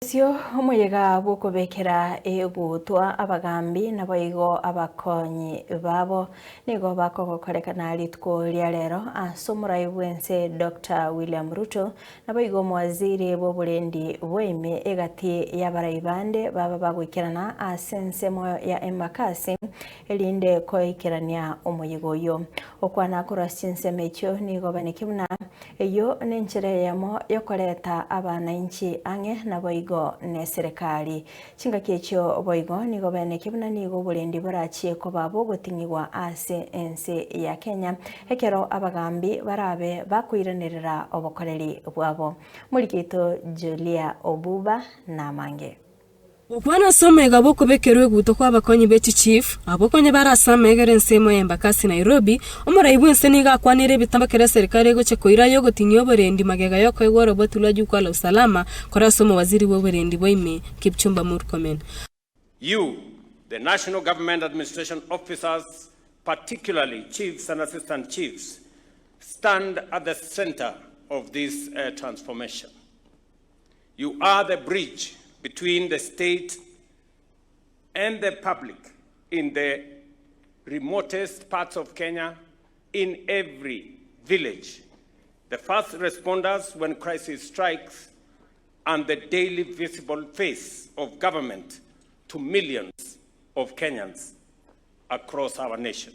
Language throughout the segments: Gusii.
Asio omoyega bw'okobekera egutwa abagambi naboigo abakonyi babo nigo bakogokorekana rituko ria rero ase omorai bw'ense Doctor William Ruto naboigo omowaziri bw'oborendi bwaime egati y'abarai bande baba bagoikerana ase ensemo ya Embakasi erinde koikerania omoyega oyio. Okwana korwa ase chinsemo echio nigo baneki buna Eyio nenchera eyemo y'okoreta abanainchi ang'e naboigo neserekari. Chingaki echio boigo nigo benekia buna nigo oborendi borachie koba bogoting'igwa ase ense ya Kenya ekero abagambi barabe bakoiranerera obokoreri bwabo. Morikito Julia Obuba namange. Gokwana ase omega bw'okobekerwa eguto kw'abakonyi be chichief, abwo konya bare ase amegera ensemo ya Embakasi Nairobi, omorai bw'ense nigo akwanire ebitambo ekero eserikari egochia koira y'ogotinyia oborendi magega y'okoegwa oroboti rwa Jukwaa la Usalama korwa ase omowaziri bw'oborendi bwa ime, Kipchumba Murkomen. You, the National Government Administration Officers, particularly Chiefs and Assistant Chiefs, stand at the center of this transformation. You are the bridge between the state and the public in the remotest parts of Kenya, in every village. The first responders when crisis strikes and the daily visible face of government to millions of Kenyans across our nation.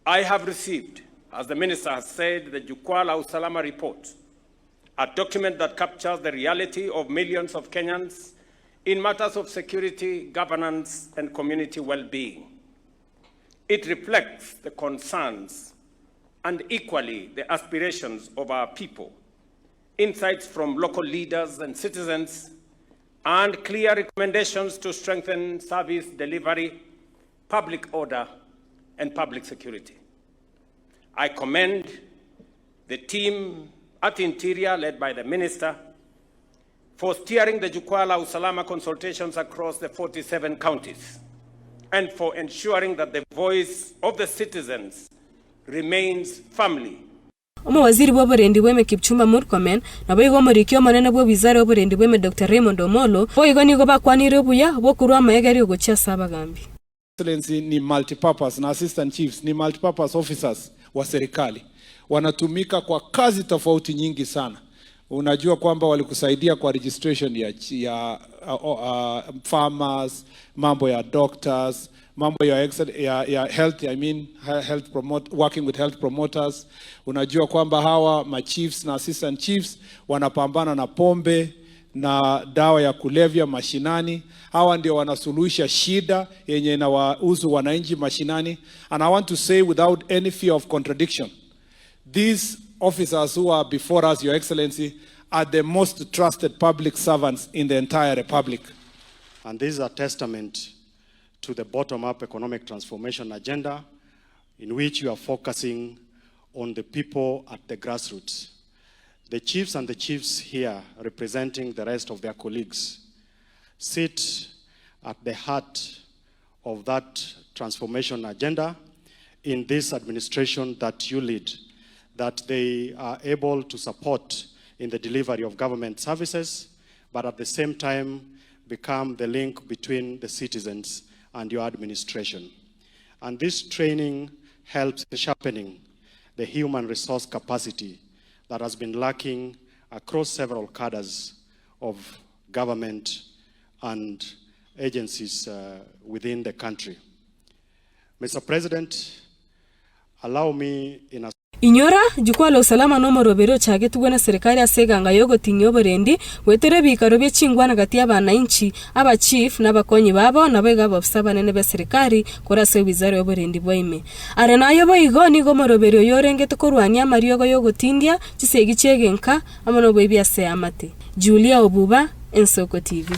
I have received, as the minister has said, the Jukwaa la Usalama report, a document that captures the reality of millions of Kenyans in matters of security, governance, and community well-being. It reflects the concerns and equally the aspirations of our people, insights from local leaders and citizens, and clear recommendations to strengthen service delivery, public order, and public security. I commend the team at Interior, led by the Minister, for steering the Jukwaa la Usalama consultations across the 47 counties and for ensuring that the voice of the citizens remains firmly Omowaziri bw'oborendi bw'eme Kipchumba Murkomen, naboigo omoriki omonene bw'ewizara y'oborendi bw'eme Doctor Raymond Omolo, boigo nigo bakwanire obuya bw'okorua amaegerio gochia ase abagambi. Excellency ni multipurpose na assistant chiefs ni multipurpose officers wa serikali, wanatumika kwa kazi tofauti nyingi sana. Unajua kwamba walikusaidia kwa registration ya, ya uh, uh, farmers, mambo ya doctors, mambo ya, ya, ya health, I mean, health promote, working with health promoters. Unajua kwamba hawa ma chiefs na assistant chiefs wanapambana na pombe na dawa ya kulevya mashinani. Hawa ndio wanasuluhisha shida yenye inawahusu wananchi mashinani. And I want to say without any fear of contradiction, these officers who are before us, Your Excellency, are the most trusted public servants in the entire republic. And this is a testament to the bottom-up economic transformation agenda in which you are focusing on the people at the grassroots. The chiefs and the chiefs here representing the rest of their colleagues sit at the heart of that transformation agenda in this administration that you lead, that they are able to support in the delivery of government services, but at the same time become the link between the citizens and your administration. And this training helps in sharpening the human resource capacity that has been lacking across several cadres of government and agencies uh, within the country. Mr. President, allow me in a Inyora, Jukwaa la Usalama nomoroberi ochagetigwe neserikari ase eganga yogoting'ia oborendi, goetera ebiikaro bie chingwana gati y'abanainchi, abachief, na abakonyi babo, naboigo abofisa abanene b'eserikari korwa ase ewizara y'oborendi bwa ime. Are naye boigo nigo omoroberi oyo orengete korwania amariogo y'ogotindia, chisegi chi'egenka, amo noboibi ase eamate. Julia Obuba, Ensoko TV.